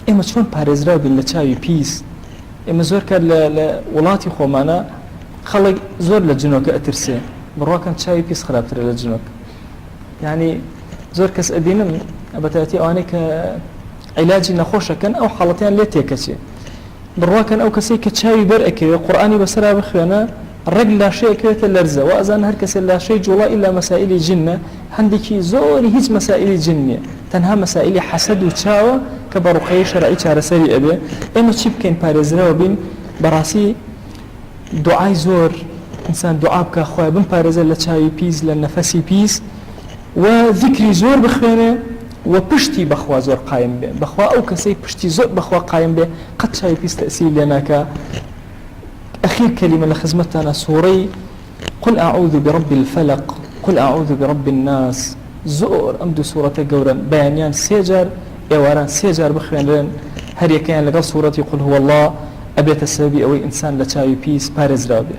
ئێمە چۆن پارێزراو بین لە چاوی پیس؟ ئێمە زۆر کات لە لە وڵاتی خۆمانە خەڵک زۆر لە جنۆکە ئەترسێ، بڕواکەن چاوی پیس خراپترە لە جنۆک. یعنی زۆر کەس ئەبینم بەتایبەتی ئەوانەی کە عیلاجی نەخۆشەکەن ئەو حاڵەتیان لێ تێکەچێ. بڕواکەن ئەو کەسەی کە چاوی بەر ئەکەوێ قورئانی بەسەرا بخوێنە ڕێک لاشەی ئەکەوێتە لەرزە وا ئەزانن هەر کەسێ لاشەی جوڵا ئیلا مەسائیلی جنە هەندێکی زۆری هیچ مەسائیلی جن نیە تەنها مەسائیلی حەسەد و چاوە کە بە ڕوقیەی شەرعی چارەسەری ئەبێ ئێمە چی بکەین پارێزراو بین بەڕاستی دوعای زۆر ئینسان دوعا بکا خوایە بمپارێزە لە چاوی پیس لە نەفەسی پیس و زیکری زۆر بخوێنێ و پشتی بەخوا زۆر قایم بێ بەخوا ئەو کەسەی پشتی زۆر بەخوا قایم بێ قەت چاوی پیس تەئسیری لێ ناکا ئەخیر کەلیمە لە خزمەتتانە سوڕەی قل اعوذ برب الفلق قل اعوذ برب الناس زۆر ئەم دوو سوڕەتە گەورەن بەیانیان سێ جار ئێواران سێ جار بخوێنرێن هەریەکەیان لەگەڵ سوڕەتی قل هو اللە ئەبێتە سەبەبی ئەوەی ئینسان لە چاوی پیس پارێزراو بێ.